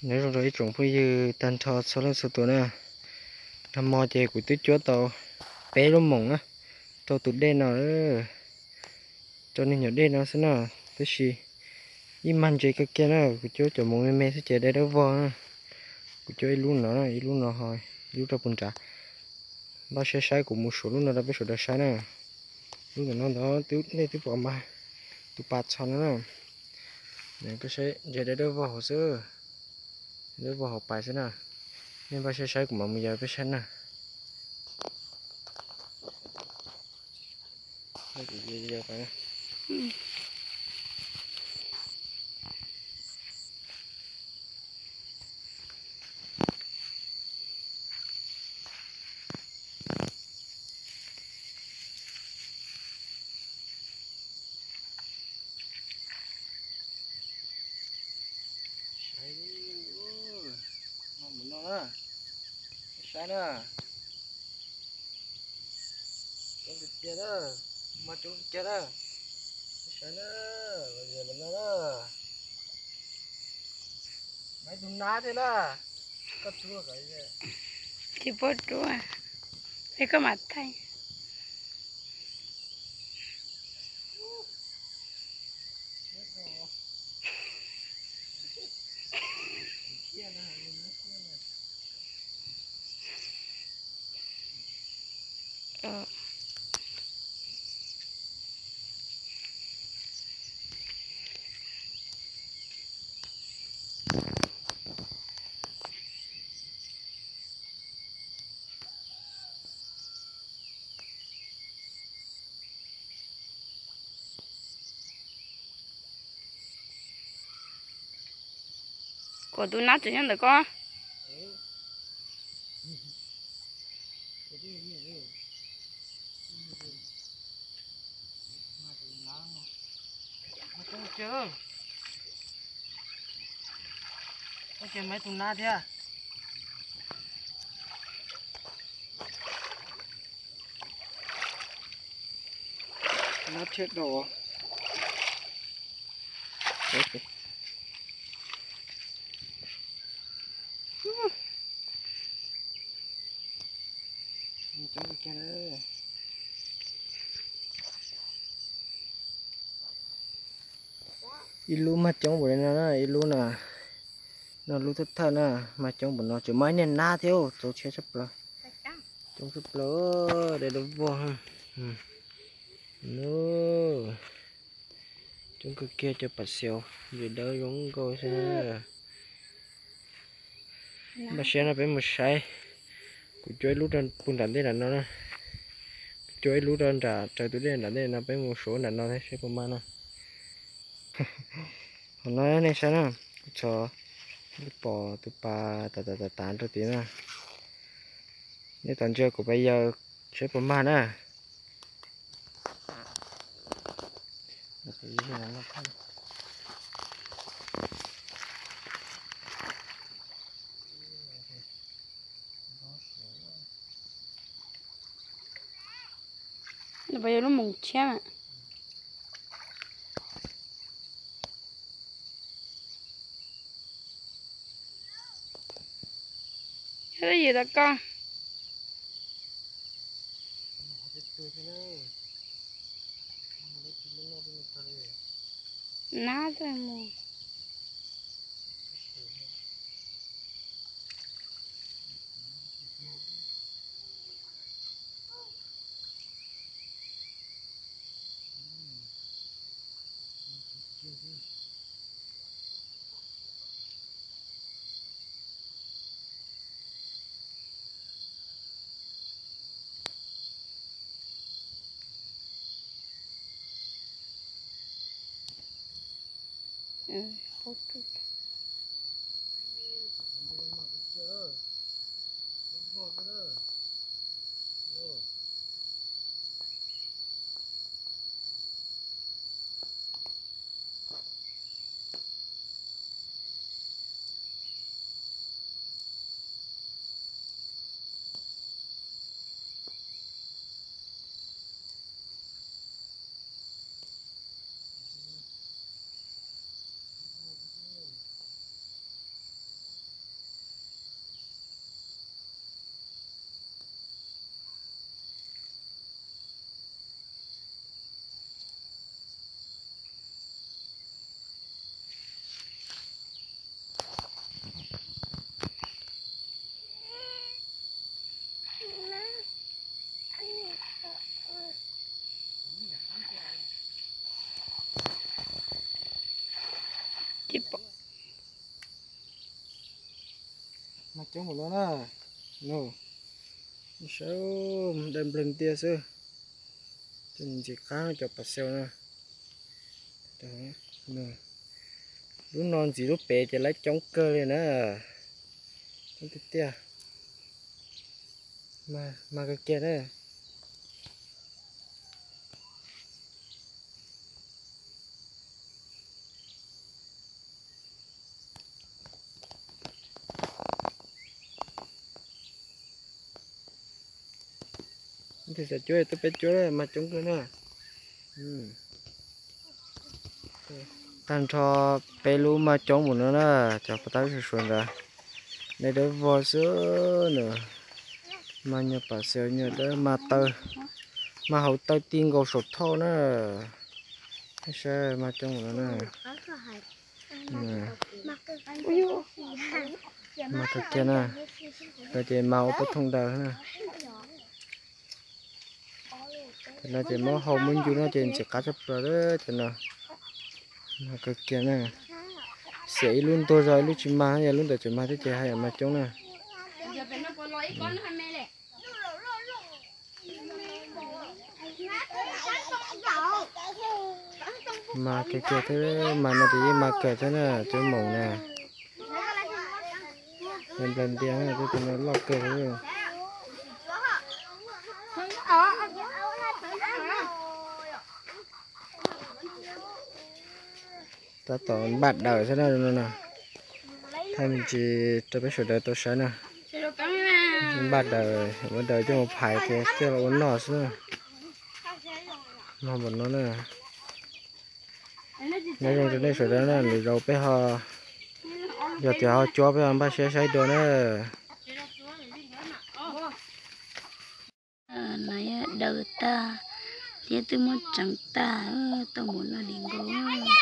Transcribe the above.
Nyob zoo rau ib tsoom phooj ywg tag nrho txhua leej txhua tus na. Nag hmo ces kuv twb cuab tau peb lub moos na, rau tus dej no, rau niag nyuam dej no xwb na. Tab sis ib mag ntses kawg kiag na, kuv cuab cov moos me me xwb ces dai dawb vog na. Kuv cuab ib lub no, ib lub no ho ib lub rau puag nrad. Npaj saib saib, kuv mus suav lub no rau peb sawv daws saib na. Lub ntawm no ntag, nej twb pom mas, tus pas txho no na. Koj saib ntses dawb dawb vog hauv xwb, dawb vog hauv pais xwb na. Nej npaj saib saib, kuv mam mus yawg peb saib na. Saib, no mus no na, saib na. Coob tiag tiag na, mas coob tiag tiag na. Saib na, los yog los no na. Maiv tus nab thiab na. Koj rub los kom, tsis pub rub, es koj mam thaij. Kuv tus nab tseem nyob ntawm koj. Ces maiv tus nab thiab. Nab thiab dau. Ib lub mag coob npaum li no na, ib lub no, no lub thawj thawj na, mag coob npaum no, tseem mag ib niag nab thiab, txaus ntshai tshaj plaws. Coob tshaj plaws, dai dawb vog. Coob kawg kiag cov pas xiaus, yus dawb zoo nkauj xwb. Npaj siab no peb mus saib. Kuv cuab ib lub rau puag nram ntej nram no na. Kuv cuab ib lub rau nram raws tus dej nram ntej no, peb mus suav nram no thiab saib puas mag na. Qhov no nej saib na, kuv txhos pom tus pas tav tav tav tav rau tid na. Nej tos ntsia kuv pab yawg saib puas mag na. Nws puas yog lub moos tshiab na? Yog yus tau koj. Nab tuaj mus. Mas coob npaum no na. No, sawv daws nplawg ntias xwb. Cov ntxim qab cov pas xeus na. Lub no ntxim lub pem ces lawv coob kawg li na. Coob tiag tiag. Mas kawg kiag na. Tus xav cuab tuaj peb cuab mas coob kawg na. Tag nrho peb lub mas coob npaum no na, cov pas tab suav suav ntawd. Dawb dawb vog xwb na. Mas nyuag pas xeus nyuag dawb mas taw, mas hauv taw ti nkaus saum thauj na. Saib mas coob npaum no na. Mas kawg kiag na. Lawv ces mas ua pov thooj daws na. Cov no ces muab hau muab ncu no ces ntxim qab tshaj plaws lawm cov no. Mas kawg kiag na. Xiam ib lub ntuag zog ib lub tsis mag, yog lub ntawd tseem mag thiab ces haj yam mas coob na. Mas kawg kiag thiab, mas no ces yeej mas kawg thiab na, cov moos na. Nplawg ntias, cov no loj kawg li. Tab tom npaj daws xwb na no. Thaij me ntsis rau peb sawv daws tau saib na. Npaj daws, ua daws coj mus phais ces coj los ua noj xwb na. Noj npaum no na. Nyob zoo rau nej sawv daws na, lwm zaus peb ho, yog tias ho cuab peb ho npaj siab saib dua na. No yog daws tag thiab twb muab tseev tag, tau mus no li nkaus.